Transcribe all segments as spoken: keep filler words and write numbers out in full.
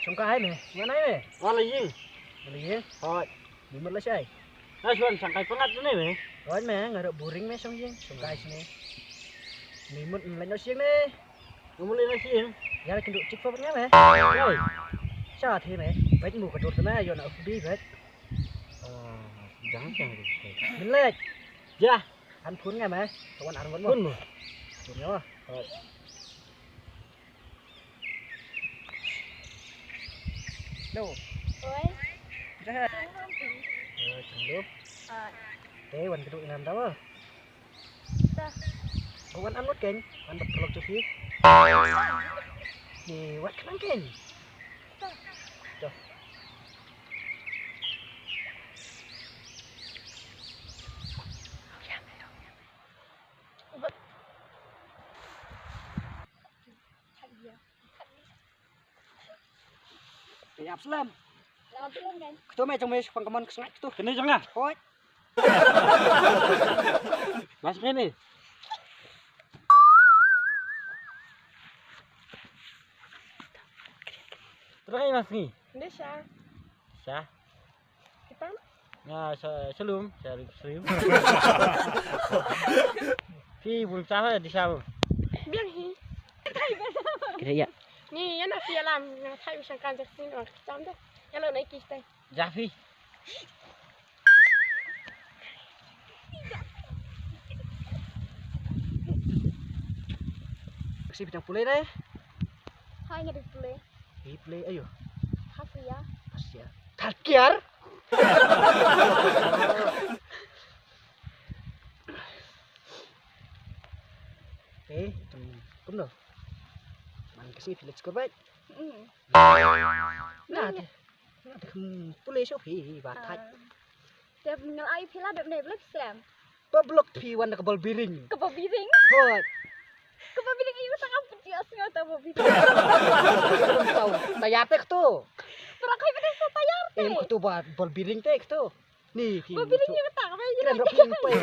Shong kai me, ngan ai me. Wan la ïing. Wan la ïing. Hooid. Mut la shai. Na shon shong kai pyngngad ne me. Hooid me, nga ruh boring me shong ïing, shong kai shane. Me mut leit noh sha ïing ne. Mut leit noh sha ïing. Ïa la kin duh chik pop nga me. Hooid. Sha the me. Bad mu ka dur te me, ïoh na F B bad. Ah, jang jang. Min leit. Ja. An phone nga me. Tawan an wan mo. Phone mo. Phone nga mo. Hooid. Hello. Oi. Dah. Oi, hello. Hai. Eh, wan keduk dengan tahu. Dah. Ko wan anut keng, wan bak kelok cuki. Ni wat kenang keng. Dah. Dah. Ïap slem. Kto me jong me shipang kamon ksngat kto. Kene jong nga. Hoi. Mas kene. Terus mas ni. Ini sha. Sha. Kita? Nga sa salum, sa salum. Phi bun sa ha di sa. Biang hi. Kira ya. Ni yana phi alam, nga thai bi shangkan jak sin wan kcham de. Ya lo nai ki tai. Ja phi. Kasi pitang pule dai. Hai nga di pule. Di pule ayo. Hasia. Hasia. Thakiar. Eh, tum, tum no. Man kasi village ko bai. Mm. Na, na, kum, pule so phi ba thak. Te ngal ai phi la bep ne blek slem. Ba blok phi wan ka bol biring. Ka bol biring. Hoi. Ka bol biring iu sangam peti asnga ta bol biring. Tau, tayar te kto. Para kai bede sa tayar te. Em kto ba bol biring te kto. Ni phi. Bol biring ni ta ba. Kren rok phi pai.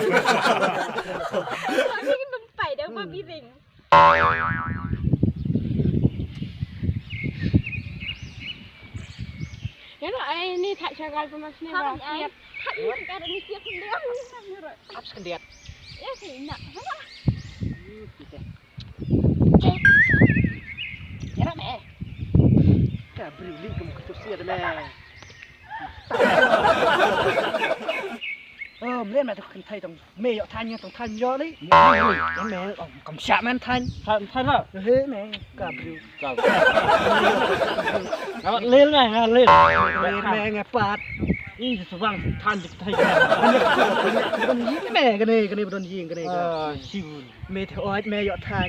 Bol biring pai da bol biring. Ïa no, ai ni thak shagal pa mas ni ba. Thak ni ka ni siap ni. Ap skendiat. Ya sih nak. Ïa me. Ka briew li kum ka tu siat me. Oh, mlen ma tu kan thai tong. Me ïoh than ïa tong than ïoh li. Ïa me, oh, kam shah man than. Than, than ha. He me, ka briew. Ka. Nga wat lel me, nga lel. Lel me nga pat. Ih, sa bang than dik thai. Don ïing me, kane, kane don ïing kane. Ah, siwun. Me te oi me ïoh than.